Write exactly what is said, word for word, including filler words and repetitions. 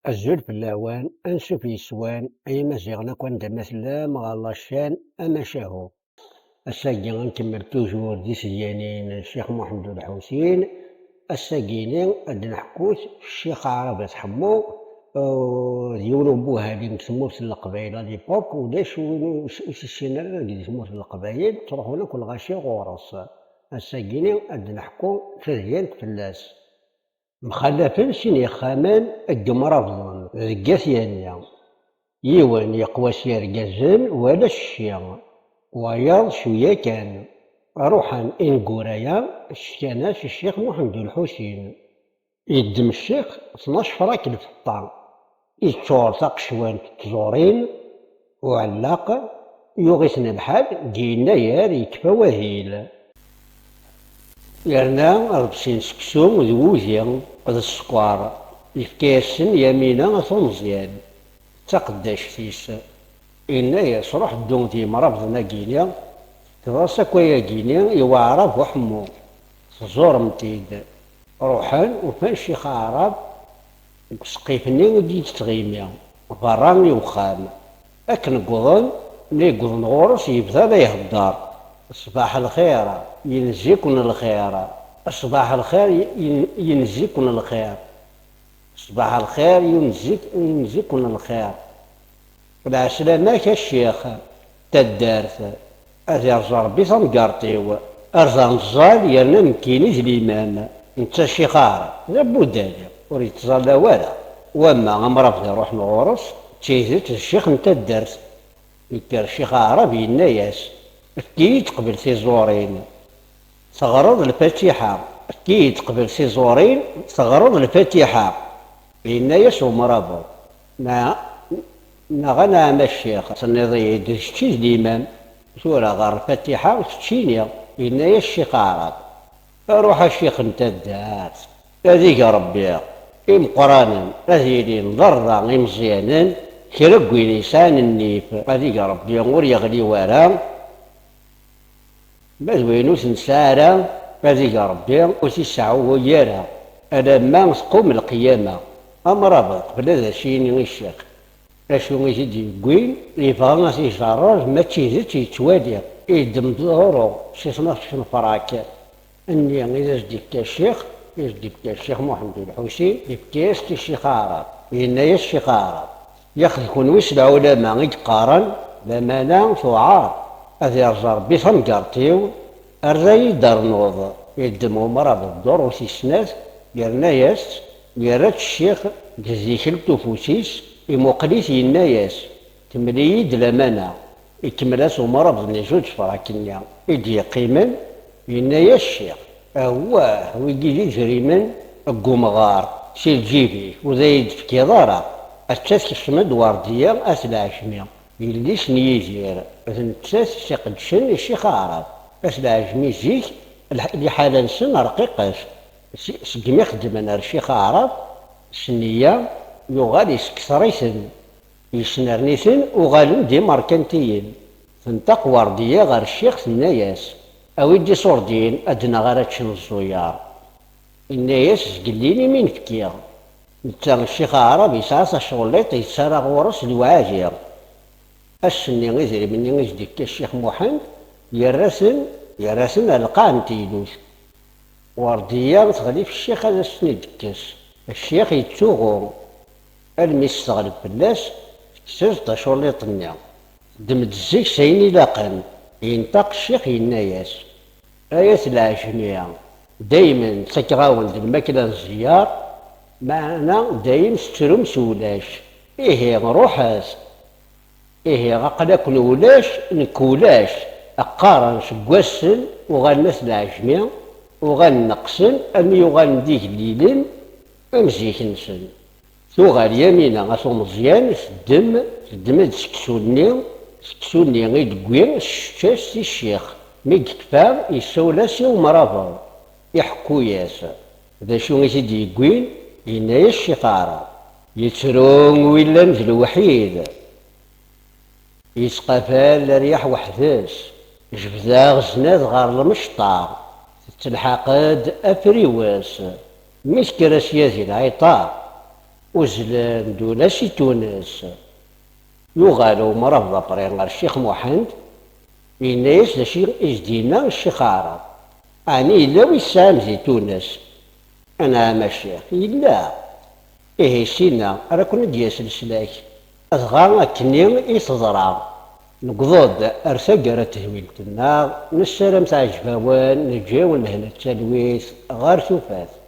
Azul fell-awen, ansuf yes-wen, ay Imaziɣen akk anda ma tellam ɣer la chaîne Amacahu. Ass-agi ad nkemmel toujours di tedyanin n Ccix Muḥend Ulḥusin. Ass-agi-ni ad d-neḥku Ccix Aɛrab At Ḥemmu, eh, d yiwen ubuhali deg tmurt n Leqbayel à l'époque, ulac win ur s-, ur s-issinen ara deg tmurt n Leqbayel, ttruḥun akk lɣaci ɣur-s. Ass-agi-ni ad d-neḥku tadyant fell-as. Mxalafen sin yexxamen deg Imrabḍen deg At Yanni. Yiwen yeqwa s yergazen wala cci, wayeḍ cwiya kan. Ruḥen ineggura-ya, ckan-as i Ccix Muḥend Ulḥusin. Yeddem ccix tnac frak lfeṭṭa, yeččur taqecwant d tẓurin, uɛellaq yuɣ-iten lḥal deg yennayer yekfa wahil. Yerna rebsin seksu d wudi d sskeṛ, yefka-yasen Yamina At Umeẓyan, d taqeddact-is. Yenna-yas: "Ruḥ ddu d yimrabḍen-agi-ni, tefkeḍ-as akk ayagi-ni i Waɛrab Uḥemmu, teẓẓurem-t-id." Ruḥen, ufan Ccix Aɛrab deg usqif-nni i d-yettɣimi, berra i uxxam. Akken wwḍen, mi wwḍen ɣur-s, yebda la ihedder: "Ṣṣbeḥ lxir, yenzi-ken lxir. Ṣṣbeḥ lxir, yen-, yenzi-ken lxir. Ṣṣbeḥ lxir, yenzi-, yenzi-ken lxir. Lɛeslama-k a ccix, taddart, ad irẓ Ṛebbi tamgerṭ-iw." Ar d ameẓẓal yerna nekkini d limam, netta Ccix Aɛrab, d abudali, ur yettẓalla wara. Wamma amrabḍ iruḥen ɣur-s, d tidet d ccix n taddart. Yekker Ccix Aɛrab yenna-yas: "Efk-iyi-d qbel tiẓurin, teɣreḍ Lfatiḥa. Efk-iyi-d qbel tiẓurin, teɣreḍ Lfatiḥa." Yenna-yas umrabḍ: "Neɣ, neɣ anɛam a ccix, tenniḍ-iyi-d d kečč i d limam, tura ɣer Lfatiḥa keččini." Yenna-yas Ccix Aɛrab: "Ruḥ a ccix n taddart, ad ig Ṛebbi imeqqranen ad ilin d rrda imeẓyanen, kra n win yesɛan nnif, ad ig Ṛebbi ur yeɣli wara, ma d win ur t-nesɛi ara, ad ig Ṛebbi ur t-isɛuwuy ara, alamma tqum lqiyama." Amrabḍ qbel ad as-yini i ccix acu i t-id-yewwin, yebɣa ad t-ijerreb ma d tidet yettwali. Yeddem duṛu si tnac n frak nni i d as-d-yefka ccix, i as-d-yefka Ccix Muḥend Ulḥusin, yefka-yas-t i Ccix Aɛrab. Yenna-yas Ccix Aɛrab: "Yaxed kunwi s lɛulama i yeqqaren, lamana tuɛar, ad irẓ Ṛebbi tamgerṭ-iw, ar d ay-d-ternuḍ." Yeddem umrabḍ duṛu tis snat, yerna-yas-tt, yerra-tt ccix deg zikelt ufus-is, imuqel-it, yenna-yas: "Kemmel-iyi-d lamana." Ikemmel-as umrabḍ-nni zuǧ fraken-nni i d-yeqqimen, yenna-yas ccix: "Awah, wigi d idrimen deg umɣar, si lǧib-ik, ur d ay-d-tefkiḍ ara." Atta tkecmen-d Werdiya At Lɛejmi, yelli-s n Yidir, d nettat i s-iqeddcen i Ccix Aɛrab. At Lɛejmi zik, lḥ-, liḥala-nsen rqiqet. Si-, segmi xeddmen ar Ccix Aɛrab, s nniya, yuɣal yesketer-iten. Yesnerni-ten, uɣalen d imerkantiyen. Tenṭeq Werdiya ɣer ccix, tenna-yas: "Awi-d iṣurdiyen, ad d-naɣ ara ččen ẓẓuyaṛ." Yenna-yas: "Zgellin imi n-fkiɣ." Netta Ccix Aɛrab yesɛa tacewliṭ yettarra ɣur-s lewɛadi. Ass-nni, idrimen-nni i s-d-yefka Ccix Muḥend, yerra-ten, yerra-ten ar lqaɛ n teydut. Werdiya teɣli f ccix ad as-ten-id-tekkes. Ccix yettsuɣu, almi s-teɣleb fell-as, tekkes-as-d taculliḍt-nni. Teddem-d zzeg s ayen ilaqen. Yenṭeq ccix, yenna-yas: "Ay at Lɛejmi, daymen ttakeɣ-awen-d lmakla n ẓẓyar, meɛna dayem tettrum s wulac. Ihi ruḥet! Ihi aql-aken ulac, nekk ulac." Qqaren seg wassen uɣalen at Lɛejmi, uɣalen neqqsen, almi uɣalen d igellilen am zik-nsen. Tuɣal Yamina At Umeẓyan teddem, teddem-d seksu-nni, seksu-nni i d-tewwi, tessečč-as i ccix. Mi yekfa, yessawel-as i umrabeḍ, iḥekku-yas d acu i t-id-yewwin, yenna-yas Ccix Aɛrab: "Yettru wi llan d lewḥid, yettqafal rriḥ weḥd-s, jebdeɣ znad ɣer lmecṭa, tettelḥaq-d afriwes, mi tekker asya di lɛiṭa, Uzzlen-d ula si Tunes. Yuɣal Umar Abu Ḍafri ɣer Ccix Muḥend, yenna-yas d acu i s-d-yenna Ccix Aɛrab. Ɛni yella wi tesɛam di Tunes? Anɛam a Ccix, yella. Ihi sina ara ken-id-yas leslak. Dɣa akkenni i teḍra. Newweḍ-d ar taggara n tedwilt-nneɣ, nessaram teɛjeb-awen, neǧǧa-yawen lehna d talwit ɣer tufat.